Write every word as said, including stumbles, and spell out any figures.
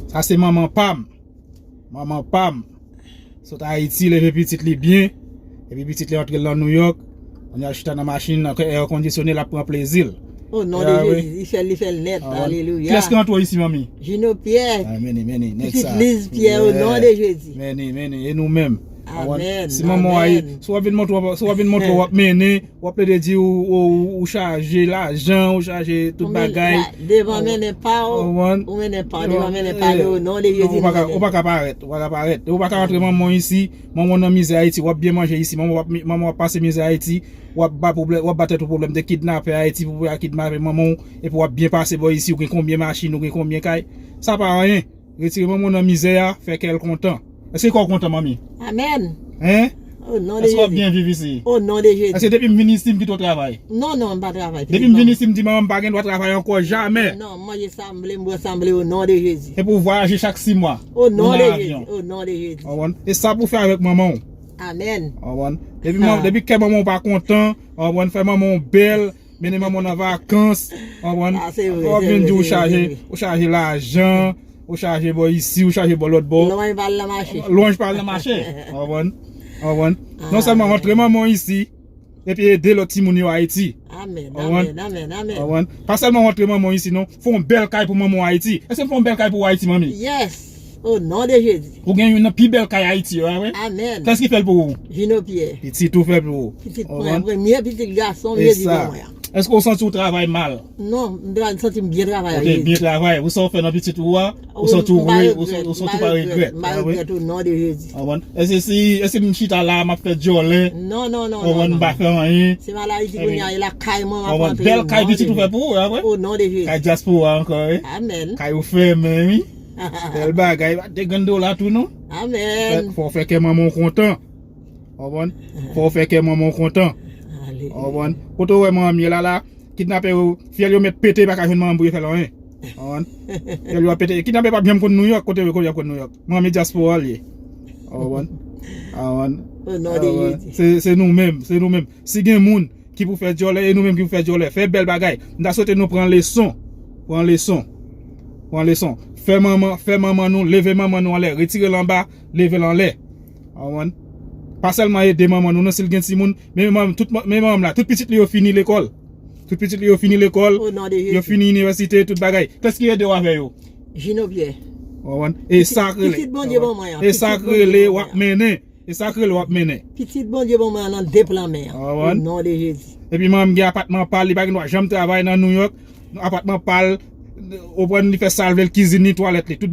Sa se manman pa m. Manman pa m. Sot Ayiti, leve pitit li byen. Epi pitit li antre l nan New York. Kounye a chita nan machin, nan air conditionné, l ap pran plezi l. O non de Jezi, li fè l, li fè l nèt. Alelouya. Kilès ki antre w isi, manmi? Jino Pyè. Meni, meni, nèg sa. Pitit Liz Pyè, o non de Jezi. Meni, meni, e nou menm. Amèn. Si manman w, si w ap vin montre, si w ap vin montre w ap mennen, w ap plede di ou, ou, ou chaje lajan, ou chaje tout bagay. Devan mennen pa w, ou mennen pa w, devan mennen pa li, o non de Jezi. Ou pa ka parèt, ou pa ka parèt. Ou pa ka antre manman w isi, manman w nan mizè Ayiti, w ap byen manje isi, manman w ap, manman w ap pase mizè Ayiti, w ap ba pwoblèm, w ap ba tèt ou pwoblèm de kidnapè Ayiti, pou yo kidnape manman w, epi w ap byen pase bò isi, ou gen konbyen machin, ou gen konbyen kay. Sa pa anyen. Retire manman w nan mizè a, fè kè l kontan. Èske kè w kontan, manmi? Amèn. Hein? O non de Jezi. Èske w ap byen viv isi? O non de Jezi. Èske depi m vin isi, m kite w travay? Non, non, m pa travay. Depi m vin isi, m di manman m pa gen dwa travay ankò, jamè. Non, m manje sa m vle, m bwè sa m vle, o non de Jezi. Epi w vwayaje chak sis mwa. O non de Jezi. O non de Jezi. Ou konprann? E sa pou w fè avèk manman w. Amèn. Ou konprann? Depi kè manman w pa kontan, ou konprann, fè manman w bèl, mennen manman w nan vakans, ou konprann? Sa se vre, w ap vin di ou chaje, ou chaje lajan, ou chaje bò isi, ou chaje bò lòt bò. Lwanj pa al nan mache. Lwanj pa al nan mache, ou konprann? Ou konprann? Non sèlman rantre manman w isi, epi ede lòt timoun yo Ayiti. Amèn, amèn, amèn, amèn. Ou konprann? Pa sèlman rantre manman w isi, non. Fè yon bèl kay pou manman w Ayiti. Èske m fè yon bèl kay pou w Ayiti, manmi? Yes. O non de Jezi. Ou gen youn nan pi bèl kay Ayiti yo, a wi. Amèn. Kiyès ki fè l pou ou? Jino Pyè. Pitit ou fè l pou ou. Pitit mwen, premye pitit gason m Jezi ban mwen an. Èske w santi w travay mal? Non, m santi m byen travay. Ou te byen travay. Ou sa w fè nan pitit ou a, ou santi w, ou santi w pa regrèt. M pa regrèt, o non de Jezi. Ou konprann? Èske si, èske m chita la, m ap fè djòlè? Non, non, non, non, non. M pa fè anyen. Se maladi kounye a, e lakay mwen m ap antre. Bèl kay pitit ou fè pou ou, a wi. O non de Jezi. Kay dyaspora ankò, wi. Amèn. Kay ou fèmen, wi. Bèl bagay, pa de grenn dola tou non. Amèn. Fò w fè kè manman w kontan. Ou konprann? Fò w fè kè manman w kontan. Ou konprann? Kote w wè manman m ye la la, kidnapè yo, fyèl yo mèt pete, pa ka jwenn manman m pou yo fè l anyen. Ou konprann? Fyèl yo ap pete. Kidnapè p ap janm konn Nouyòk, kote yo, kote y ap konn Nouyòk. Manman m e dyaspora l ye. Ou konprann? Ou konprann? O non de Jezi. Se, se nou menm, se nou menm. Si gen moun ki pou fè djòlè, e nou menm ki pou fè djòlè. Fè bèl bagay. M ta swete nou pran leson. Pran leson. Pran leson. Fè manman, fè manman nou, leve manman nou anlè. Retire l anba, leve l anlè. Ou konprann? Pa sèlman ede manman nou, non, si l gen timoun. Men manman, tout, men manman m la, tout pitit li yo fini lekòl. Tout pitit li yo fini lekòl. O non de Jezi. Yo fini inivèsite, tout bagay. Kiyès ki ede w avè yo? Jino Pyè. Ou konprann? E sa k rele. Pitit Bondye ban mwen an. E sa k rele w ap mennen. E sa k rele w ap mennen. Pitit Bondye ban mwen an nan de plan men an. Ou konprann? O non de Jezi. Epi manman m gen apatman pa l, li pa gen dwa janm travay nan Nouyòk. Apatman pa l, ou konprann, li fè sa l vle, l kizin li, twalèt li, tout